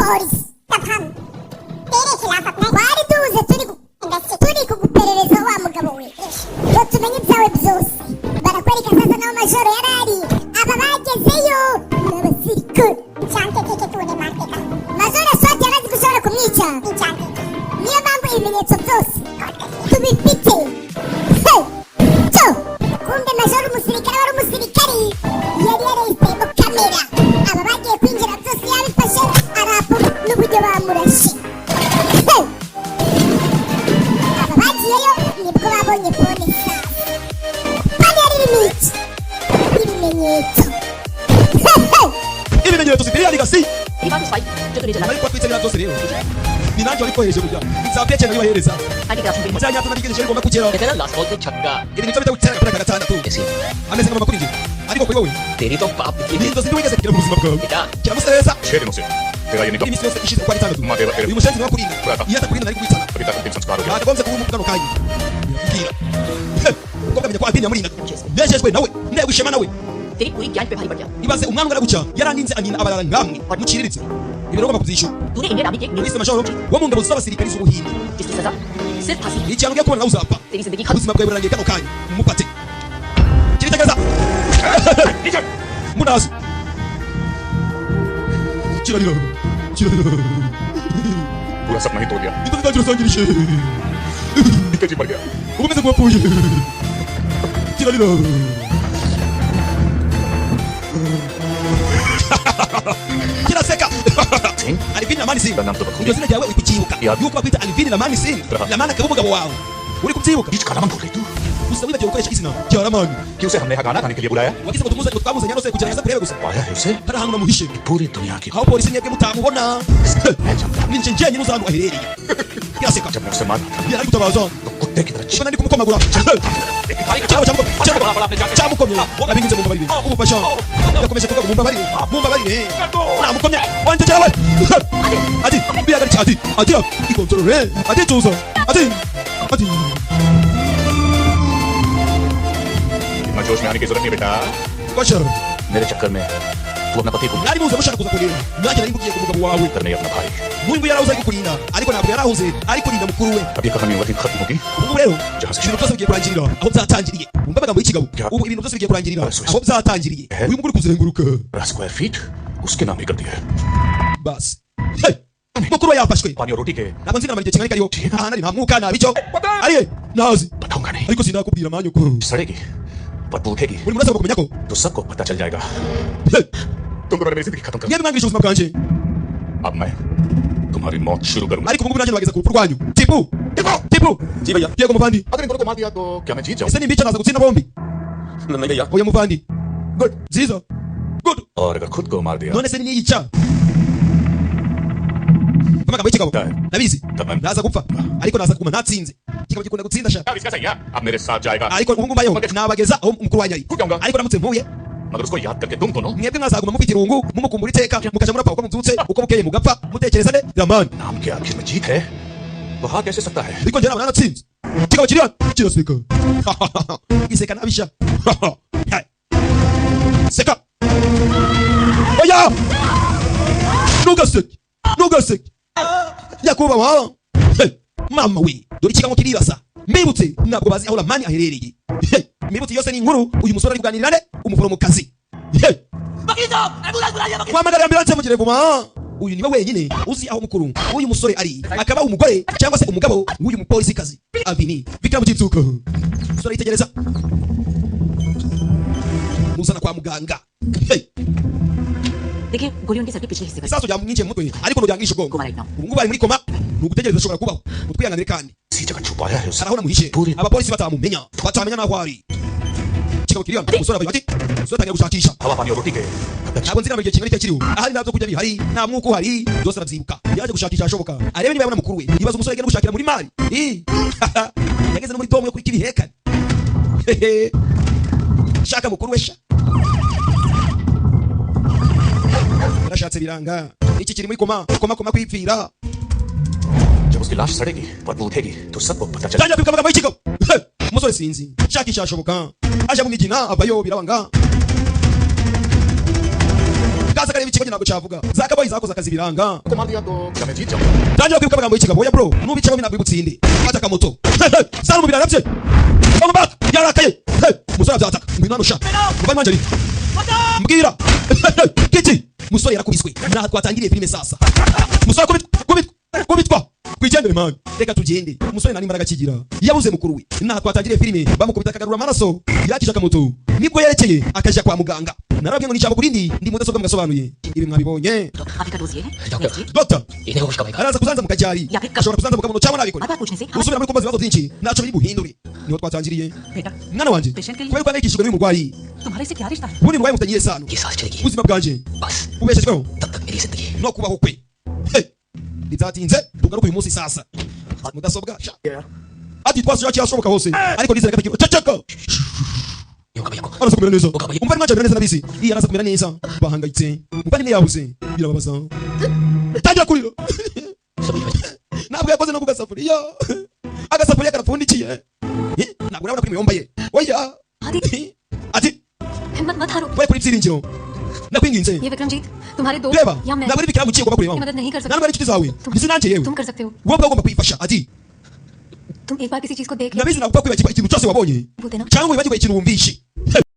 Polisi twari duhuze, turi kuguperereza wa mugabo we, ngo tumenye ibyawe byose. Barakwereka sasa naho majoro yari ari. Aba bagezeyo ni abasirikare. Majoro Swati yarazi ko ushobora kumwica, niyo mpamvu ibimenyetso byose tubifite. Hey! Cyo kumbe majoro umusirikare wari umusirikari yari yarayisemo kamera. Aba bagiye kwinjira byose yabifashe, arapu n'uburyo bamurashe. Hey! Aba bagiyeyo nibwo babonye phone. Sasa phone yari irimo iki? Ibimenyetso. Hey, hey! Ibimenyetso sipiriyani gasi. ये बात फाइल जो तूने जला Ariko twitse biriya byose rero ni nanjye wabikohereje burya nzabwiye cyane bibahereza. Anti corruption bill Bya nyabyo nabigejeje bigomba kugeraho. कहते हैं ना, last ball पे छक्का। Ibi nibyo bita gutera agapira ka gatandatu. ऐसी Ameze nk'amama kuri njye, ariko kuri wowe तेरी तो बाप की ni inzozi ntiwigeze kugira mu buzima bwawe. बेटा। Kiramusereza. छह दिनों से तेरा ये Nikam Iminsi yose ishize uko ari 6, Mateba, uyu mushenzi niwe akurinda. Kurata. Iyo atakurinda nari kukwitana. अभी तक अंतिम संस्कार हो गया। Bakagombye kuba kano kanya mbwira umukobwa amenya ko Alvin yamurindaga. Nejejwe nawe, ntewe ishema nawe. तेरी पूरी गैंग पे भारी पड़ गया। Ibaze umwana ungana gutya yarandinze, anyina abarara nkamwe muciriritse. Ibi rero ugomba kubyishyura. तूने इंडियन आर्मी के एक Wise majoro wo mu ngabo z'abasirikari z'Ubuhinde जिसकी सजा सिर्फ फांसी। Ikintu ugiye kubona nawe uzapfa. तेरी जिंदगी खत्म। Ubuzima bwawe burarangiye kano kanya. Mumufate kiritegereza munazi, kirarira, kirarira. पूरा सपना ही तोड़ दिया। Inzozi zanjye urasangirije. निकल जी मर गया। Ubu umeze nk'uwapfuye, kirarira, kiraseka. Singh. Alvin Lamani Singh. का नाम तो बखूबी Iryo zina ryawe uri kucyibuka Ya. yuko bakwita Alvin Lamani Singh? Aha. Lamani akaba umugabo wawe, uri kubyibuka? बीच का नाम भूल गई तू। Gusa wibagiwe gukoresha izina rya Ramani. कि उसे हमने यहाँ गाना गाने के लिए बुलाया? Wagize ngo tumuzanye, ngo twamuzanye hano se kugira ngo aze kurebe gusa? पाया है उसे। Hari ahantu namuhishe पूरी दुनिया की aho polisi mwebwe mutamubona. मैं जानता। Ni nje njyenyine uzi ahantu aherereye. Kiraseka. जब मैं उसे मार रहा था Yari ari gutabaza तो कुत्ते की तरह ubwo nari kumukomagura. Cyangwa cyamukomye. Abinginze, mumbabarire ubufasha. Yakomeje kuvuga ngo mumbabarire, mumbabarire, namukomye wanje cyarawe. Ati bihagaritse, ati ati ikontorore, ati tuza, ati ati इतना जोश में आने की जरूरत नहीं बेटा। Basha. मेरे चक्कर में तू अपना पति को Mwari muze mushaka kuza kureba, nanjye nari mbugiye ku mugabo wawe. करने अपना भाई। N'uyu nguyu yarahuze ari kukurinda, ariko ntabwo yarahuze ari kurinda mukuru we. अब ये कहानी वहीं खत्म होगी। Ubu ngubu rero Jahansi. ibintu byose bigiye kurangirira aho byatangiriye. Wumva amagambo y'ikigabo. Ubu ibintu byose bigiye kurangirira aho byatangiriye. Uyu mugore uri kuzenguruka square feet उसके नाम ही कर दिया है। Basi. Hey! Mukuru we yafashwe. पानी और रोटी के Ntabwo nzi namara igihe kingana kariho ahantu ari, nta mwuka, nta bicyo ariye ntazi. बताऊंगा नहीं। Ariko sinakubwira manyuko. सड़ेगी, बदबू उठेगी। Buri muntu wese agomba kumenya ko तो सबको पता चल जाएगा। Hey! तुम तो मेरी जिंदगी खत्म कर Mwebwe mwangirije ubuzima bwanjye. अब मैं तुम्हारी मौत शुरू करूंगा। Ariko ubu ngubu nanjye nabageza ku rupfu rwanyu. Tipu, Tipu. जी भैया। Yego muvandi. अगर इन दोनों को मार दिया तो क्या मैं जीत जाऊं? Ese nimbica naza gutsinda bombi? नहीं भैया। Oya muvandi. Good. Byiza, good. और अगर खुद को मार दिया? None se niyica? Amagambo y'ikigabo ndabizi. Naza gupfa, ariko naza kuguma ntatsinze. Ikigabo gikunda gutsinda sha. इसका सही है, अब मेरे साथ जाएगा। Ariko ubu ngubu mbayeho nabageza aho mukuru wanyu ari, ariko ndamutse mpuye मगर उसको याद करके तुम दोनों mwebwe mwazaguma mufite irungu, mumukumbura iteka, mukaja murapfa uko mubyutse, uko bukeye mugapfa mutekereza ne Ramani. नाम के आखिर में जीत है तो हार कैसे सकता है? Ariko njye nabona naratsinze. Ikigabo kiri hano kiraseka, giseka nabisha. Seka, oya, ntugaseke, ntugaseke nyakubahwa. Hey, mama we, dore ikigabo kirirasa. Mbibutse, ntabwo bazi aho Ramani aherereye. Hey, mbibutse, yose ni inkuru uyu musore ari kuganirira ne umuforomokazi. Hey, muhamagare ambulance mugire vuba. Uyu niwe wenyine uzi aho mukuru uyu musore ari, akaba umugore cyangwa se umugabo w'uyu mupolisikazi Avini Vikram. Jitsuka musore yitegereza, muzana kwa muganga. Hey, देखिए, गोली उनके सर के पिछले हिस्से पर isasu ryamwinjiye mu mutwe, ariko ntiryangisha ubwonko. Coma right now. Ubu ngubu ari muri koma, ni ugutegereza ashobora kubaho. Mutwihanganire kandi. इसी जगह छुपाया है उसे। Hari aho namuhishe abapolisi batamumenya, batamenya n'aho ari. Kigabo kiri hano, umusore abaye ati umusore atangira gushakisha. हवा पानी और रोटी के Ntabwo nzi igihe kingana iki kiriho ahari, nta byo kurya bihari, nta mwuka uhari. Byose arabyibuka, yaje gushakisha ahashoboka arebe niba yabona mukuru we. Ibaze umusore yagiye no gushakira muri mari. Ih! Yageze no muri domo yo kuri kibihekane. Hehe. Shaka mukuru we sha, yarashatse biranga. Iki kiri muri koma, koma, koma, kwipfira. जब उसकी लाश सड़ेगी, बदबू उठेगी तो सबको पता चल Tangira kwibuka amagambo y'ikigabo. Hey! Umusore sinzi shakisha ahashoboka, aja mu migina avayo birabanga. Kaza kareba ikigo, ntabwo cyavuga. Zakabaye zakoze akazi biranga. को मार दिया तो क्या मैं जीत जाऊंगा? Tangira kwibuka amagambo y'ikigabo. Oya bro, nubicaho ntabwo bigutsinde. Fata akamoto sara mu birara bye. Bamubaka yarakaye. Hey, umusore abyataka. Ngwino hano sha, muvandimwe wanjye ari mbwira kiki. Musore yarakubiswe. Naha twatangiriye filime sasa. Musore kubitwa, kubitwa, kubitwa. Twigendere man, reka tugende. Umusore nta n'imbaraga akigira, yabuze mukuru we. Naha twatangiriye filime, bamukubita akagarura amaraso, yakije akamoto, nibwo yerekeye akaja kwa muganga. Narabwiye ngo ni ijambo kurindi, ndi mudasobwa mugasobanuye. Ibi mwabibonye. आपका डोज ये है। Doctor. Next ये। Dr. इन्हें होश कब आएगा? Araza kuzanza mukajyari, ashobora kuzanza mukabuno cyangwa nabikore. बार बार पूछने से Usubira muri kumbaza ibibazo byinshi, ntacyo biri buhindure. Niho twatangiriye. बेटा, Mwana wanjye, Patient ke liye- kubera ko uhangayikishijwe n'uyu murwayi, तुम्हारे से क्या रिश्ता है? ubundi murwayi mufitanye iyihe sano? ये सांस चलेगी Ubuzima bwanjye बस bubeshejweho तब तक मेरी जिंदगी no kubaho kwe. Hey! Ntibyatinze, tugaruke uyu munsi sasa. Mudasobwa sha. Ati twasuye cyashoboka hose, ariko nizere ko atakiri. Ceceka. होगा भैया को। Araza kumera neza. Umuvandimwe wanjye amera neza, ndabizi. Iyo araza kumera neza. Bahangayitse, umuvandimwe yabuze, birababaza, tangira kurira. सभी Ntabwo yakoze no ku gasafuriya, agasafuriya karapfundikiye. Eh, ntabwo urabona kuri miyomba ye? Oya. आदि, Ati हिम्मत मत हारो। we kuri ibyiringiro, ndakwinginze. ये विक्रमजीत, तुम्हारे दोस्त Reba, या मैं ntabwo ari ibikirango ugiye ugomba kurebaho, मदद नहीं कर सकते। ntabwo ari inshuti zawe ndetse nanjye yewe. तुम कर सकते हो। Wowe ubwawe ugomba kwifasha ati. तुम एक बार किसी चीज को देख Ndabizi, ntabwo kwibagirwa ikintu cyose wabonye भूलते ना। cyangwa wibagirwe ikintu wumvishe.